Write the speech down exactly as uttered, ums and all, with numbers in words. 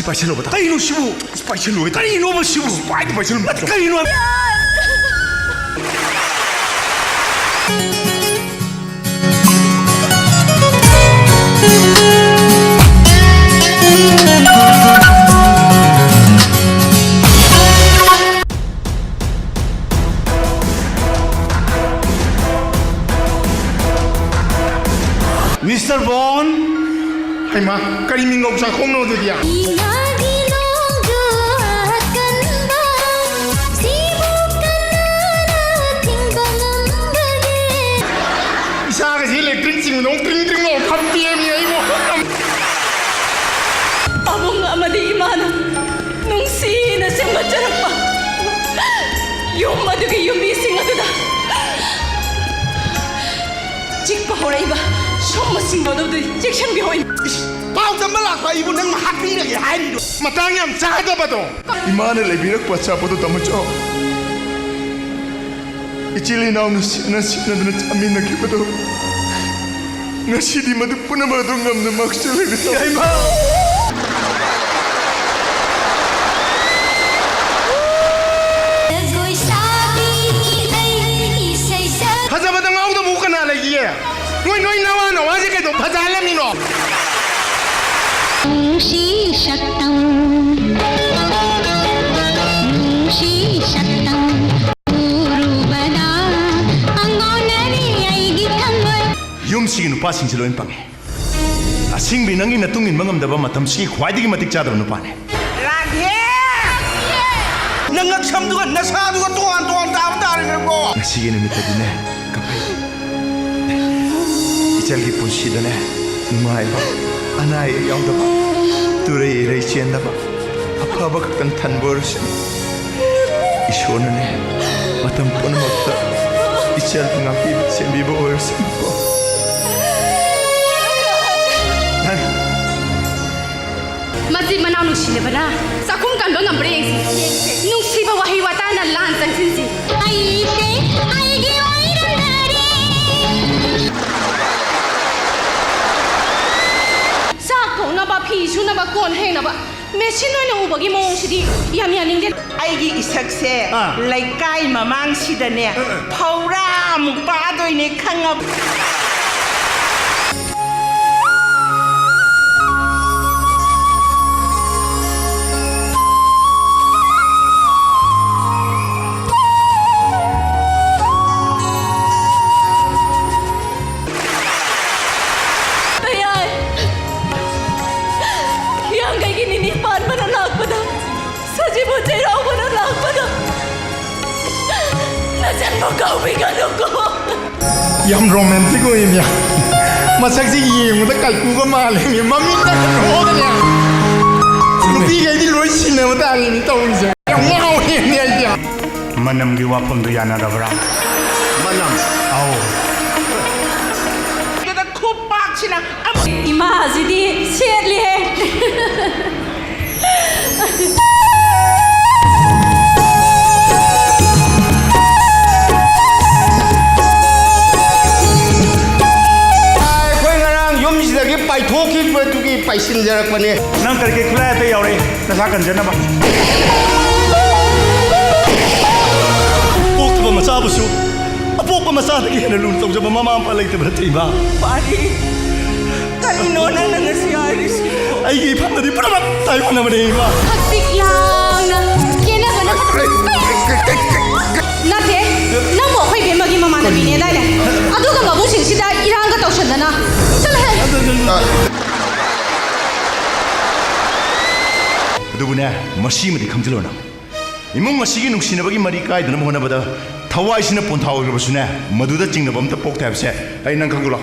ꯄꯥꯏꯁꯜꯂꯨꯕꯗ꯫ ꯀꯩꯅꯣ ꯁꯤꯕꯨ? ꯑꯁ, ꯄꯥꯏꯁꯜꯂꯨ ꯍꯦꯛꯇ꯫ ꯀꯔꯤꯅꯣꯕ ꯁꯤꯕꯨ? ꯑꯁ, ꯄꯥꯏꯗꯤ ꯄꯥꯏꯁꯜꯂꯨ꯫ ꯑꯁ, ꯀꯔꯤꯅꯣ? ꯃꯤꯁꯇꯔ ꯕꯣꯟ꯫ ꯍꯩꯃꯥ, ꯀꯔꯤ ꯃꯤꯡꯒꯧ ꯆꯥꯈꯣꯡꯅꯣ ꯑꯗꯨꯗꯤ? ꯏꯉꯥꯒꯤ ꯅꯣꯡꯖꯨ ꯑꯀꯟꯕ, ꯁꯤꯕꯨ ꯀꯅꯥꯅ ꯊꯤꯡꯕ ꯉꯝꯕꯒꯦ? ꯏꯁꯥꯒꯁꯤ ꯏꯂꯦꯛꯇ꯭ꯔꯤꯛ ꯆꯤꯡꯕꯗꯧ ꯇ꯭ꯔꯤꯡ ꯇ꯭ꯔꯤꯡ ꯂꯥꯎ ꯐꯝꯄꯦꯝꯃꯤ ꯑꯩꯕꯨ꯫ ꯄꯥꯕꯨꯡ ꯑꯃꯗꯤ ꯏꯃꯥꯅ ꯅꯨꯡꯁꯤꯅ ꯁꯦꯝꯒꯠꯆꯔꯛꯄ ꯌꯨꯝ ꯑꯗꯨꯒꯤ ꯌꯨꯝꯕꯤꯁꯤꯡ ꯑꯗꯨꯗ ꯆꯤꯛꯄ ꯍꯧꯔꯛꯏꯕ ꯁꯨꯝꯕꯁꯤꯡꯗꯣ ꯑꯗꯨꯗꯤ ꯆꯦꯛꯁꯤꯟꯕꯤꯍꯧ꯫ ꯏꯁ, ꯄꯥꯎ ꯇꯝꯕ ꯂꯥꯛꯄ ꯑꯩꯕꯨ ꯅꯪꯅ ꯍꯥꯠꯄꯤꯔꯒꯦ ꯍꯥꯏꯔꯤꯔꯣ? ꯃꯇꯥꯡ ꯌꯥꯝ ꯆꯥꯗꯕꯗꯣ꯫ ꯏꯃꯥꯅ ꯂꯩꯕꯤꯔꯛꯄ ꯑꯆꯥꯄꯣꯠꯇꯣ ꯇꯥꯃꯣꯆꯧ꯫ ꯏꯆꯤꯜ ꯏꯅꯥꯎꯅ ꯁꯤꯠꯅ ꯁꯤꯠꯅꯗꯅ ꯆꯥꯃꯤꯟꯅꯈꯤꯕꯗꯣ ꯉꯁꯤꯗꯤ ꯃꯗꯨ ꯄꯨꯝꯅꯃꯛ ꯑꯗꯨ ꯉꯝꯅ ꯃꯥꯡꯁꯤꯜꯂꯒ ꯇꯧ-꯫ ꯏꯃꯥ! ꯖꯒꯣꯏ ꯁꯥꯕꯤꯅꯤ ꯑꯩ ꯏꯁꯩ ꯁꯛ- ꯐꯖꯕꯗ ꯉꯥꯎꯗꯕꯕꯨ ꯀꯅꯥ ꯂꯩꯒꯦ? ꯅꯣꯏ, ꯅꯣꯏ ꯅꯋꯥ ꯅꯋꯥꯁꯦ ꯀꯩꯗꯧ ꯐꯖꯍꯜꯂꯝꯃꯤꯅꯣ? ꯅꯨꯡꯁꯤ ꯁꯛꯇꯝ, ꯅꯨꯡꯁꯤ ꯁꯛꯇꯝ ꯎꯔꯨꯕꯗ ꯑꯉꯥꯎꯅꯔꯦ ꯑꯩꯒꯤ ꯊꯃꯣꯏ꯫ ꯌꯨꯝꯁꯤꯒꯤ ꯅꯨꯄꯥꯁꯤꯡꯁꯤ ꯂꯣꯏ ꯄꯪꯉꯦ꯫ ꯑꯁꯤꯡꯕꯤ, ꯅꯪꯒꯤ ꯅꯇꯨꯡ ꯏꯟꯕ ꯉꯝꯗꯕ ꯃꯇꯝꯁꯤ ꯈ꯭ꯋꯥꯏꯗꯒꯤ ꯃꯇꯤꯛ ꯆꯥꯗꯕ ꯅꯨꯄꯥꯅꯦ꯫ ꯔꯥꯙꯦ! ꯅꯪ ꯉꯛꯁꯝꯗꯨꯒ ꯅꯁꯥꯗꯨꯒ ꯇꯣꯉꯥꯟ ꯇꯣꯉꯥꯟ ꯇꯥꯕ ꯇꯥꯔꯦ ꯅꯪꯕꯣ꯫ ꯉꯁꯤꯒꯤ ꯅꯨꯃꯤꯠꯇꯗꯤꯅꯦ, ꯀꯞꯄꯩ꯫ ꯏꯆꯜꯒꯤ ꯄꯨꯟꯁꯤꯗꯅꯦ, ꯅꯨꯡꯉꯥꯏꯕ, ꯑꯅꯥ ꯑꯌꯦꯛ ꯌꯥꯎꯗꯕ, ꯇꯨꯔꯩ ꯏꯔꯩ ꯆꯦꯟꯗꯕ, ꯑꯐꯕ ꯈꯛꯇꯪ ꯊꯟꯕ ꯑꯣꯏꯔꯁꯅꯨ꯫ ꯏꯁꯣꯔꯅꯅꯦ, ꯃꯇꯝ ꯄꯨꯝꯅꯃꯛꯇ ꯏꯆꯜꯕꯨ ꯉꯥꯛꯄꯤꯕ, ꯁꯦꯝꯕꯤꯕ ꯑꯣꯏꯔꯁꯅꯨꯀꯣ꯫ ꯅꯪ ꯃꯆꯤꯟ ꯃꯅꯥꯎ ꯅꯨꯡꯁꯤꯅꯕꯅ ꯆꯥꯛꯈꯨꯝ ꯀꯟꯕ ꯉꯝꯕ꯭ꯔꯥ ꯌꯦꯡꯁꯤ꯫ ꯅꯨꯡꯁꯤꯕ ꯋꯥꯍꯩ ꯋꯥꯇꯥꯅ ꯂꯥꯟ ꯆꯪꯁꯤꯟꯁꯤ꯫ ꯑꯩꯁꯦ ꯑꯩꯒꯤ ꯑꯣꯏꯔꯝꯗꯔꯦ꯫ ꯆꯥꯛ ꯊꯣꯡꯅꯕ, ꯐꯤ ꯁꯨꯅꯕ, ꯀꯣꯟ ꯐꯦꯡꯅꯕ, ꯁꯤ ꯅꯣꯏꯅ ꯎꯕꯒꯤ ꯃꯑꯣꯡꯁꯤꯗꯤ ꯌꯥꯝ ꯌꯥꯅꯤꯡꯗꯦ꯫ ꯑꯩꯒꯤ ꯏꯁꯛꯁꯦ ꯑꯥ꯫ ꯂꯩꯀꯥꯏ ꯃꯃꯥꯡꯁꯤꯗꯅꯦ ꯐꯧꯔꯥ ꯑꯃꯨꯛ ꯄꯥꯗꯣꯏꯅꯦ, ꯈꯪꯉꯕ? ꯃꯌꯥꯏ ꯍꯤꯌꯥꯡꯒꯩꯒꯤ ꯅꯤꯅꯤ ꯄꯥꯟꯕꯅ ꯂꯥꯛꯄꯗ, ꯁꯖꯤꯕꯨ ꯆꯩꯔꯥꯎꯕꯅ ꯂꯥꯛꯄꯗ ꯅꯆꯟꯕꯨ ꯀꯥꯎꯕꯤꯒꯅꯨꯀꯣ꯫ ꯌꯥꯝ ꯔꯣꯃꯥꯟꯇꯤꯛ ꯑꯣꯏꯅꯦ꯫ ꯃꯁꯛꯁꯤ ꯌꯦꯡꯕꯗ ꯀꯥꯏꯀꯨꯒ ꯃꯥꯜꯂꯦ꯫ ꯃꯃꯤꯠꯇ ꯅꯣꯛꯑꯒꯅꯦ꯫ ꯅꯨꯄꯤꯈꯩꯗꯤ ꯂꯣꯏ ꯁꯤꯟꯅꯕ ꯇꯥꯔꯦꯅꯦ ꯇꯧꯔꯤꯁꯦ꯫ ꯌꯥꯝ ꯉꯥꯎꯔꯦꯅꯦ ꯑꯩꯁꯦ꯫ ꯃꯅꯝꯒꯤ ꯋꯥꯐꯝꯗꯨ ꯌꯥꯅꯔꯕ꯭ꯔꯥ? ꯃꯅꯝ꯫ ꯑꯧ꯫ ꯑꯗꯨꯗ ꯈꯨꯄꯥꯛꯁꯤꯅ ꯑꯃ ꯏꯃꯥꯁꯤꯗꯤ ꯁꯦꯠꯂꯤꯍꯦ꯫ ꯑꯩꯈꯣꯏ ꯉꯔꯥꯡ ꯌꯨꯝꯁꯤꯗꯒꯤ ꯄꯥꯏꯊꯣꯛꯈꯤꯕꯗꯨꯒꯤ ꯄꯥꯏꯁꯤꯟꯖꯔꯛꯄꯅꯦ꯫ ꯅꯪ ꯀꯔꯤ ꯀꯔꯤ ꯈꯨꯠꯂꯥꯏ ꯑꯇꯩ ꯌꯥꯎꯔꯛꯏ? ꯅꯁꯥ ꯀꯟꯖꯅꯕ꯫ ꯄꯣꯛꯇꯕ ꯃꯆꯥꯕꯨꯁꯨ ꯑꯄꯣꯛꯄ ꯃꯆꯥꯗꯒꯤ ꯍꯦꯟꯅ ꯂꯨꯅ ꯇꯧꯖꯕ ꯃꯃꯥ ꯃꯄꯥ ꯂꯩꯇꯕ ꯅꯠꯇꯦ, ꯏꯃꯥ꯫ ꯄꯥꯔꯤ, ꯀꯔꯤꯅꯣ ꯅꯪꯅ ꯉꯁꯤ ꯍꯥꯏꯔꯤꯁꯤꯕꯣ? ꯑꯩꯒꯤ ꯏꯐꯝꯗꯗꯤ ꯄꯨꯝꯅꯃꯛ ꯇꯥꯏꯑꯣꯟꯅꯕꯅꯦ, ꯏꯃꯥ꯫ ꯍꯛꯆꯤꯛ ꯂꯥꯡꯅ ꯀꯦꯅꯕꯅ ꯅꯠꯇꯦ, ꯅꯪꯕꯨ ꯑꯩꯈꯣꯏ ꯏꯕꯦꯝꯃꯒꯤ ꯃꯃꯥꯟꯅꯕꯤꯅꯦꯗꯥꯏꯅꯦ? ꯑꯗꯨꯒ ꯃꯕꯨꯡꯁꯤꯡꯁꯤꯗ ꯏꯔꯥꯡꯒ ꯇꯧꯁꯟꯗꯅ꯫ ꯆꯠꯂꯣꯍꯦ꯫ ꯑꯗꯨꯕꯨꯅꯦ, ꯃꯁꯤꯃꯗꯤ ꯈꯪꯖꯤꯜꯂꯣ ꯅꯪ꯫ ꯏꯃꯨꯡ ꯑꯁꯤꯒꯤ ꯅꯨꯡꯁꯤꯅꯕꯒꯤ ꯃꯔꯤ ꯀꯥꯏꯗꯅꯕ ꯍꯣꯠꯅꯕꯗ ꯊꯋꯥꯏꯁꯤꯅ ꯄꯣꯟꯊꯥ ꯑꯣꯏꯈ꯭ꯔꯕꯁꯨꯅꯦ, ꯃꯗꯨꯗ ꯆꯤꯡꯅꯕ ꯑꯝꯇ ꯄꯣꯛꯇꯦ ꯍꯥꯏꯕꯁꯦ ꯑꯩ ꯅꯪ ꯈꯪꯖꯤꯜꯂꯣ꯫